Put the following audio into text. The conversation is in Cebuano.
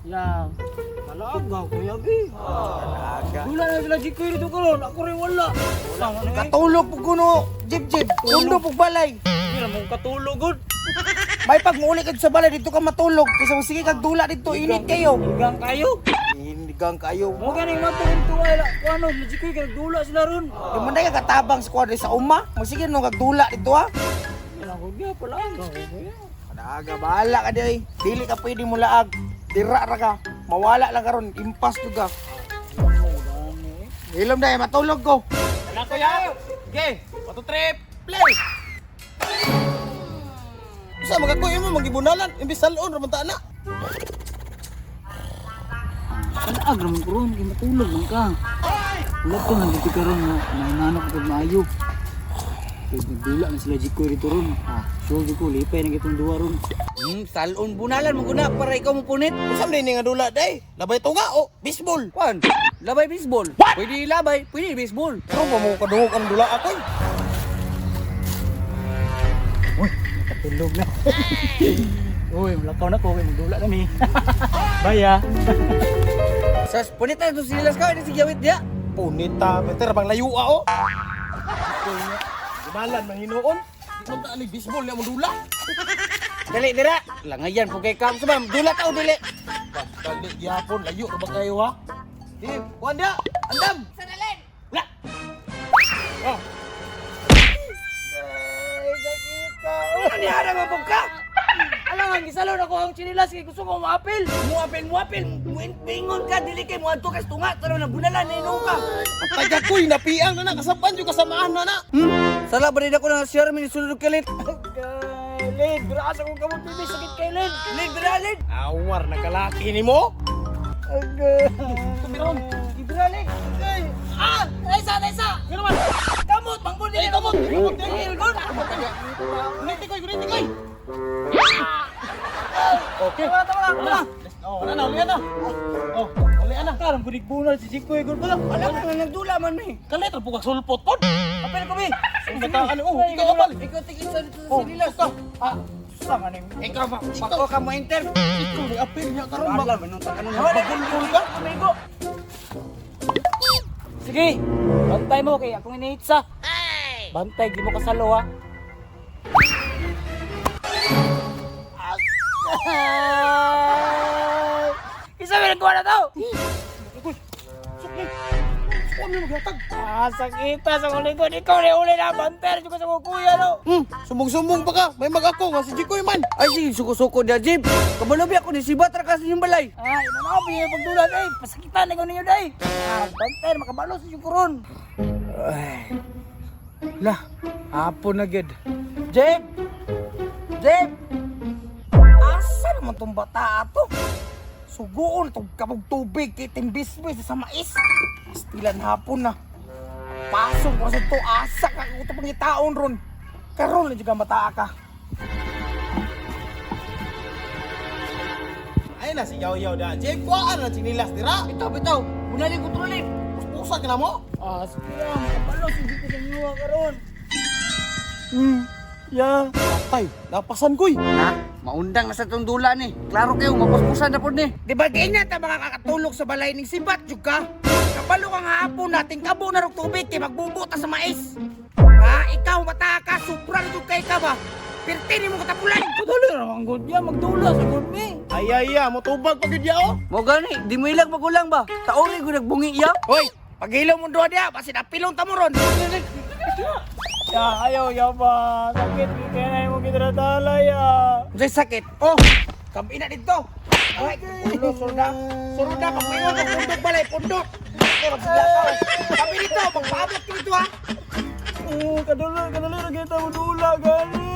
Ya. Talaga, Kuya B. Talaga. Wala na sila Jikoy dito karon. Ako rin wala. Wala man eh. Katulog pug kuno, jib jib. Pundo pug balay. Hindi na mong katulog gud. May pag muuli ka sa balay dito ka matulog. Kaysa mo sige kag dula dito, init kayo. Higang kayo. Inigang kayo. Mo ganing matulog tuwa la. Kuano, sila Jikoy kay nagdula sila ron. Di man na katabang sa kwadro sa uma. Mo sige no kag dula dito ha. Wala ko gyud pala. Kuya. Kadaga bahala ka di. Dili ka pwede mo laag. Dira ra ka. Mawala lang karon, impas jud ka. Hilom dai matulog ko. Wala kuya. Okay, 1, 2, 3, play. Sa mga kuya mo magibunalan, imbis salon ra man ta na. Kalaag ra man ko ron, kay matulog man ka. Wala ko nang dito karon nga nainanok ko maayo. Kay nagdula na sila Jikoy dito ron. Ah, sure di ko lipay na kitong duwa ron. Salon bunalan mo guna para ikaw mo punit. Unsa man ni nga dula day? Labay tunga o baseball. Kwan, labay baseball. What? Pwede labay, pwede baseball. Karon pa mo kadungog ang dula akoy. Uy, nakatulog na. Uy, malakaw na ko kay magdula na ni. Bye ah. Sas, punit na ito sinilas ka, ini si Gawit dia. Punita, better bang layo a o. Bunalan man hinuon. Di man ta ani baseball niya mo dula. Dali dira. Langayan po kay kam sabam, dula ta o dili. Dali gyapon layo ra ba kayo ha? Di, kuan dia. Andam. Sanalen. Wala. Oh. Ano ni ara mo ka? Alam ang gisalon ako ang chinilas kay gusto ko maapil. Muapil, muapil, muingon ka dili kay muadto kas tunga, tanaw na bunalan na inom ka. Taga koy napiang na na kasapan jud kasamaan na na. Sala ba rin ako na share mi sulod kalit. Kay Lid, graso kong kamot bibi sakit kay Lid. Lid dira lid. Awar nakalaki nimo. Agay. Tumiron. Ibra Lid. Ay, ah! Ay sa, ay sa. Gano man? Kamot manggol Ay, dili. kamot. Kamot. Guniti koy, guniti koy. Okay. Tama na, tama na, tama na. Oh, wala na, uli na. Oh, uli na. Karang kunig bunal si Jikoy gud ba? Alam mo na nagdula man mi. Kalit ra pugak sulpot pod. Apil ko bi. Ang bataan oh, ikaw apal. Ikaw tigil sa dito sa Oh, sinilas. ikaw. Ah, sa man ni. Ikaw ba? Bako ka mo enter. Ikaw ni apil niya karon Wala man nung takanong Magulgul ka. Amigo. Sige, bantay mo kay akong iniitsa. Bantay di mo kasalo ha. Isa may nagkuha na to. Sukli. Sukli mo maghatag. Ah, sakita sa kong likod. Ikaw na uli na bantay juga sa kong kuya no. Sumbong-sumbong pa ka. May mag-ako nga si Jikoy man. Ay sige, suko-suko dia Jib. Kabalo bi ako ni sibat ra kasi yung balay. Ah, ina na ako yung pagdulan eh. Pasakitan na ko ninyo day. Ah, bantay makabalo sa yung kuron. Lah, hapon na gid. Jeb! Jeb! Asa naman tong bata ato? Suguon tong kabog tubig kay timbisbis sa mais. Pastilan hapon na. Pasok ko sa to asa ka ko pangitaon ron. Karon lang juga mataa ka. Ay na si Yaw Yaw da. Jay, kuhaan na chinilas dira. Bitaw bitaw, bunalin ko trulit. Puspusan ka na mo. Ah, sige na, makabalo sa ko sa inyo karon. Ya. Patay, napasan koy. Ha? Maundang na sa tong dula ni. Klaro kayo, mapuspusan na pod ni. Di ba ganyan ta makakatulog sa balay ning sibat jud ka? Kabalo kang hapon nating kabo na rog tubig kay magbubo ta sa mais. Ha, ikaw mataa ka, sobra na jud kay ka ba? Pirti nimo katapulan. Padali ra man gud ya magdula sa gud mi. Ay ay ay, motubag pa gid ya oh. Mo gani, di mo ilag magulang ba? Taori ko nagbungi iya. Hoy, paghilo mo duha diha, basin apilon ta mo ron. Ya, ayaw ya ba. Sakit kay na mo gidradala ya. Unsay sakit? Oh, kamina dito. Ay, ulo surda. Surda pag ingon ka pundok balay, pundok. Okay, magsigla ka. Kami dito, magpaabot ka dito ha. Oh, kadulo, kadulo ra kita mo dula gani.